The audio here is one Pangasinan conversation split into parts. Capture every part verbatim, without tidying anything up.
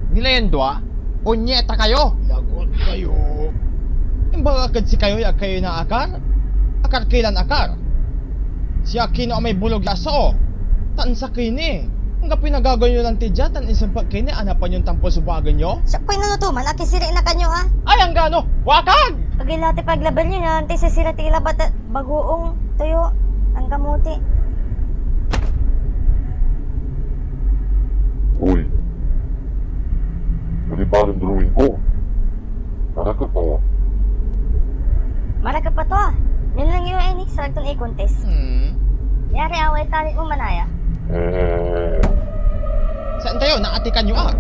Nilayan dua, punyeta kayo! Lagot kayo! Imbagak ed sikayo ya ag kayo inaakar? Akar ki lan akar! Siak kinen amay bulog ya aso, tan sakey ni. Anggapoy nagagawa yo lanti dia tan insempet ki ni, anapen yon tampol so bagen yo? Siak koy nanoto man, akisiri na kanyo, a? Ay, anggano! Wakag! Ag ilati paglaban yo, nanti sisira ti labat a bagoong toyo tan kamote. Uy. Uli pa rin drawing ko. Marakep pa. Marakep pa to, a. Nilang yo ay ni, sarag ton ikontes. Hmm. Yari away talent mo, manaya. Eh. Saan tayo? Naatikan yo ak.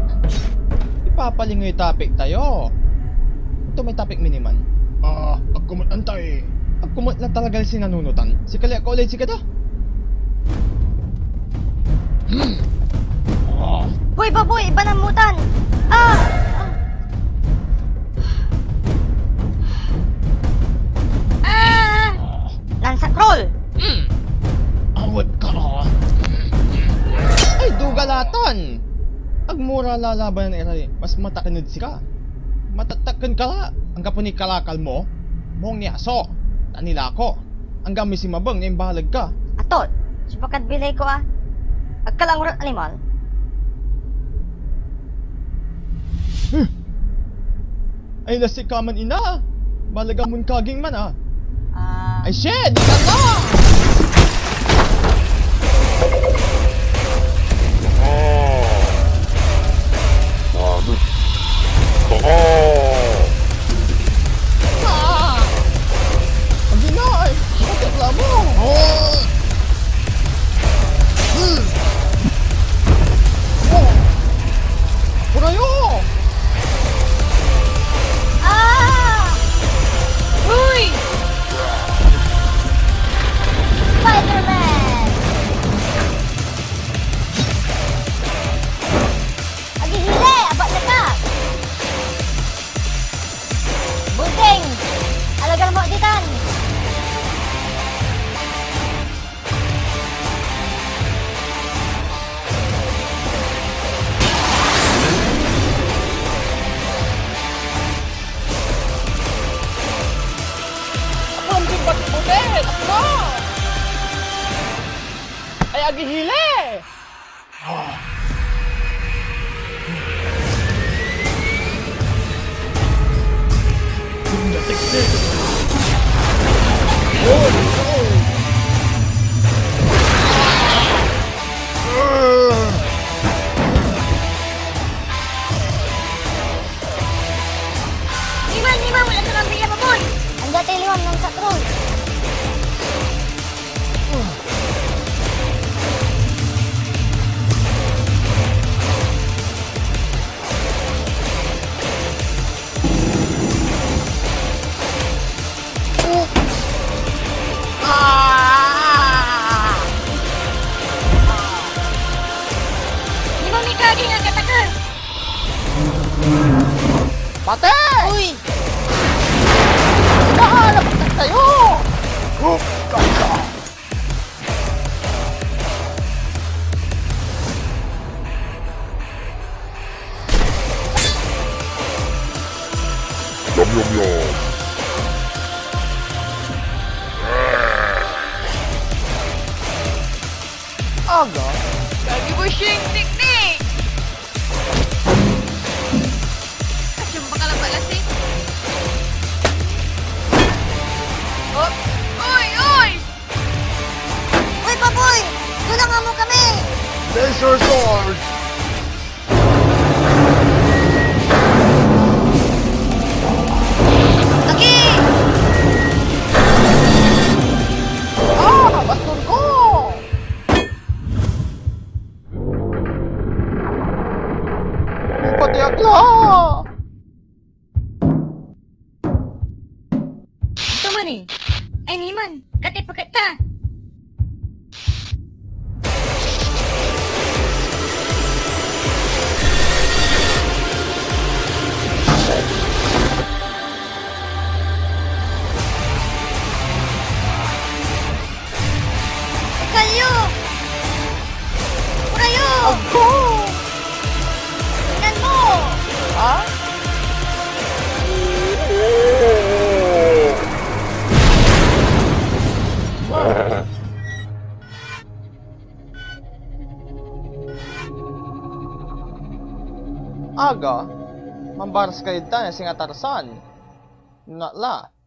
Ipapalingoy topic tayo. Ito may topic miniman. Ah, agko met antay. Agko met na talaga sinanunotan. Sikali ako ulay sikata. Hmm. Ah. Hoy, baboy! Ibanan mo tan! Ah! Ah! Ah! Lansa Crawl! Hmm. Awet ka, ah. Ay, duga la tan! Agmo ra lalabanan iray mas matakken ed sika. Matatakken ka la, anggapo niy kalakal mo, buong ni aso, tan nilako. Anggan may sinmabeng na imbaleg ka. Atot, siopa kad bilay ko, a? Ag ka la anguran animal. Huh! Ay, nasikaman, ina! Malaga mon kaging man, a! Ah. Ay, shit! Ika na! Ah! Ano? Ah! Ah! Ang ginay! Ang reklamo! Oh! Hmm! Oh! Kurayo! Ah! Uy! Spider-Man! Agihile! Abat na ka! Bunting! Alagar mo ditan! Bunting, bati-bati! Atla! Ay, agihile! Iwan, iwan, wala ka kang biya, baboy! Andiyan tayo, Leon, ng Sakrol. Ah! Di ba may kaging agatakan? Pati! Uy! Nahanap ka tayo! Yum, yum, yum. Aga? Gagi mo siyang teknik! Kasyang bakal ang balas eh. Oh, oy, oy! Uy, baboy! Tulungan mo kami! Laser sword! Laki! Ah! Baston ko! Ipatay ak la! Ito man eh. Ay, ni man. Kati pakat ta. Kalyo! Kurayo! Ago! Tingnan mo! Ah? Aga, mambaras kayod tan ya singa Tarzan. Nunat la.